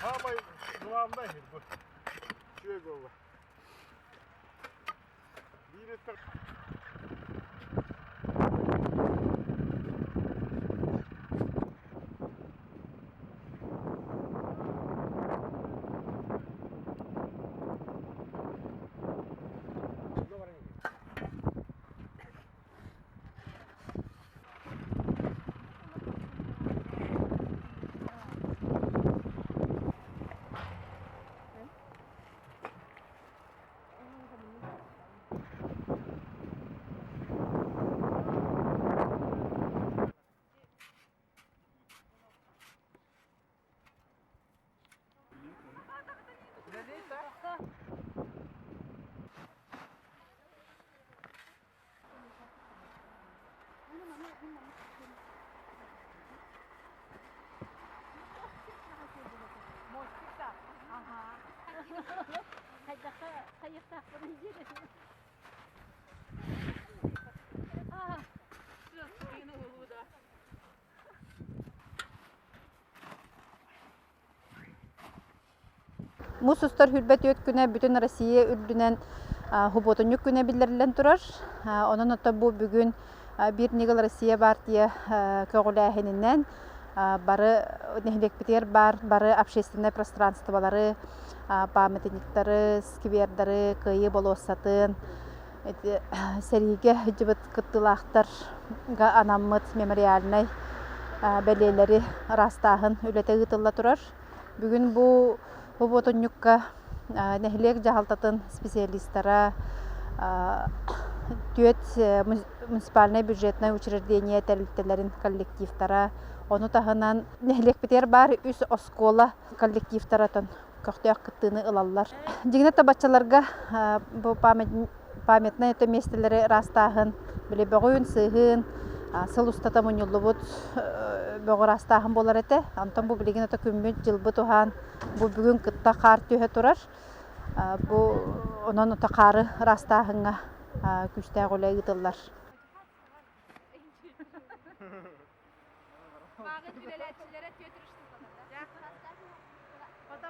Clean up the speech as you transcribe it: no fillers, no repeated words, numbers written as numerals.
Саамай главное бу. Үчүгэй буолла. Биир өттө Муус устар 24 күнэ бүтүн Россия үрдүнэн субуотунньук күнэ биллэриллэн турар. Онон оттон бу бүгүн Биир ньыгыл Россия партия көҕүлээһининэн бары нэһилиэкпитигэр баар бары общественнай пространстволары, памятниктары, сквердары, Кыайыы болуоссатын, сэриигэ сылдьыбыт кыттыылаахтарга анаммыт мемориальнай бэлиэлэри ыраастааһын үлэтэ ыытылла турар. Бүгүн бу субуотунньукка нэһилиэк дьаһалтатын специалистара түөрт муниципальнай бюджетнай учреждение тэрилтэлэрин коллективтара, ону таһынан нэһилиэкпитигэр баар үс оскуола коллективтара көхтөөх кыттыыны ылаллар. Дьиҥинэ табаччаларга бу памятнай это миэстэлэри ыраастааһын, били бөҕүн, сыыһын сыл устата мунньуллубут бөҕү ыраастааһын буолар этэ. Онтон бу билигин ото күммүт, дьылбыт уһаан, бу бүгүн кытта хаар түһэ турар. Бу онон ото хаары ыраастааһыҥҥа күүстээх үлэ ыытыллар. Мааҕын үлэлээччилэрэ Петр